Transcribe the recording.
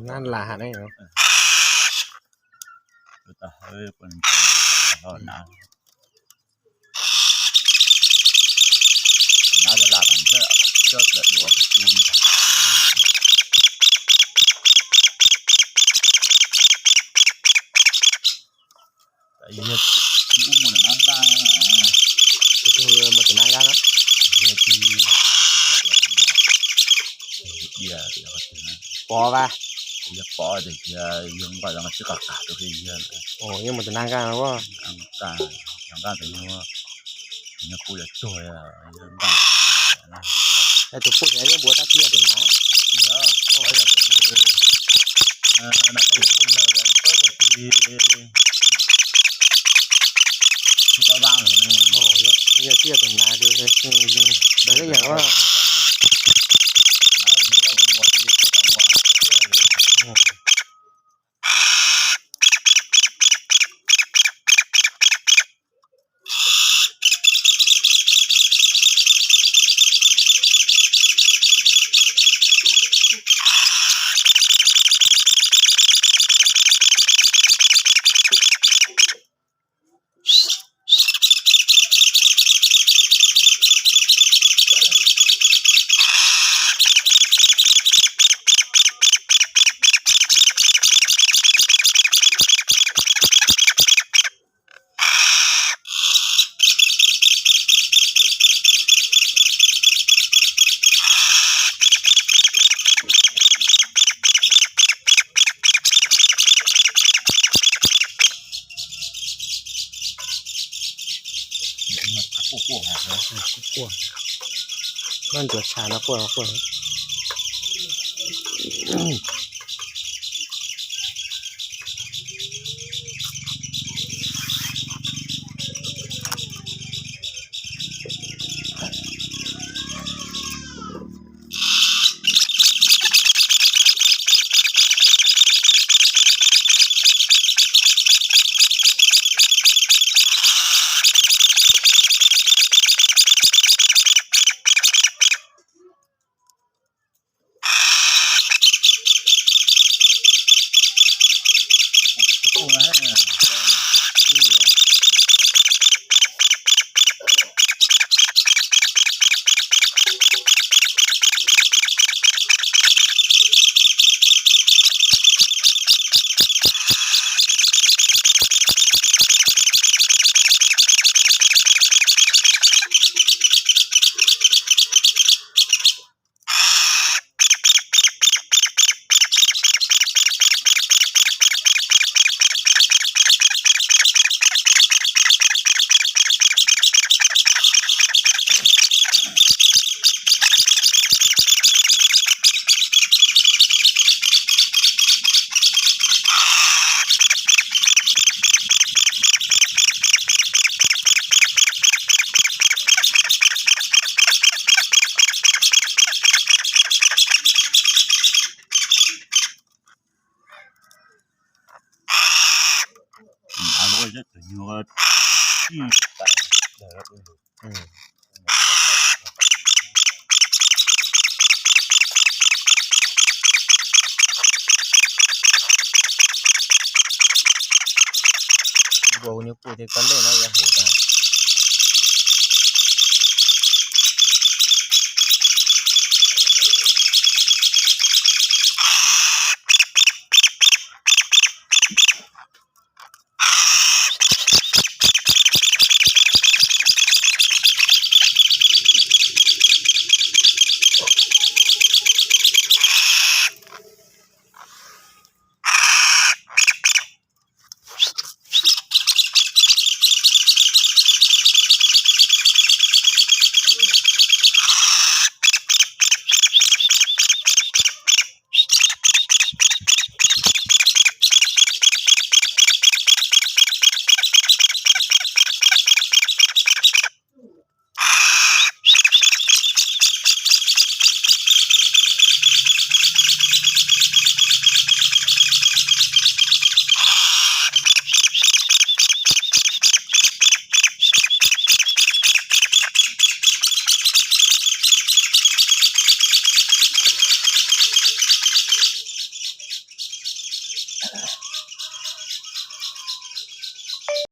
Nab las ne. Tus twg muaj tus nab nkaj no? Pov vas. Yog pov tias yog nqa sib qas qas rau yog. Yeej muaj tus nab nkaj no. Nab nkaj, nab nkaj tus nyuag, tus nyuag pub yuav tuag, nab nkaj. Es tus pub xyov yeej npuav tab txij yog tus nab. Yog, yog tus, no koj yuav pub lawm, pub ua tsis, tsis tau dab lawm ne. Yog txij yog tus nab, ntawd li yam ua. Maj ncuav tshav no quaj quaj. Npua kuv nyuj kuj thiab kab lej no yuav huv tag.